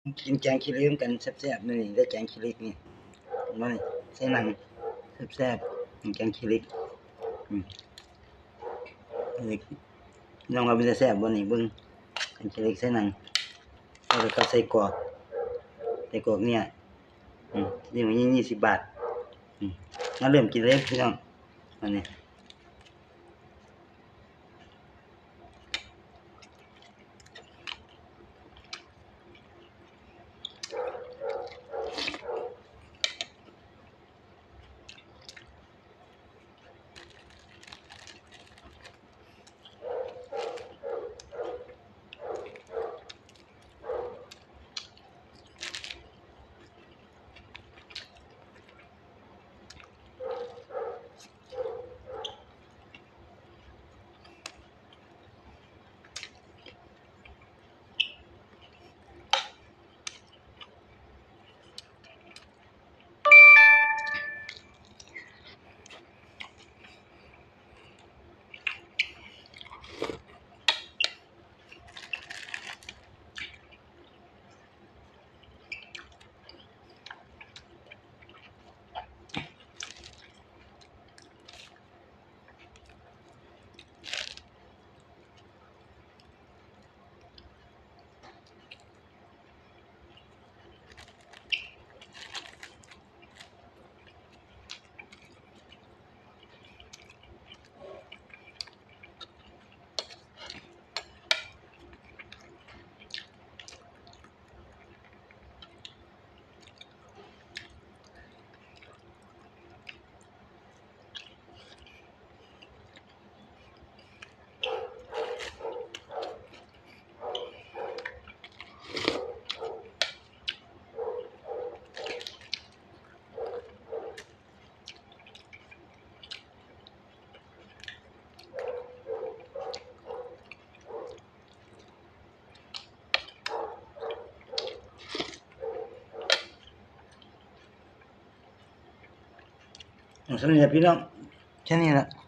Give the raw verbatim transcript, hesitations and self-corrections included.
กินแกงขี้เหล็กกันแซ่บๆ มื้อนี้ได้แกงขี้เหล็กนี่ เห็นบ่นี่ ใส่หนังแซ่บๆ แกงขี้เหล็ก อืม นี่ น้องว่าเป็นตาแซ่บบ่นี่ เบิ่ง แกงขี้เหล็กใส่หนัง แล้วก็ใส่กรอก ใส่กรอกเนี่ย อืม นี่มันยี่สิบบาท อืม มาเริ่มกินเลยพี่น้อง อันนี้ เอา สำเนียงพี่น้อง แค่นี้ละ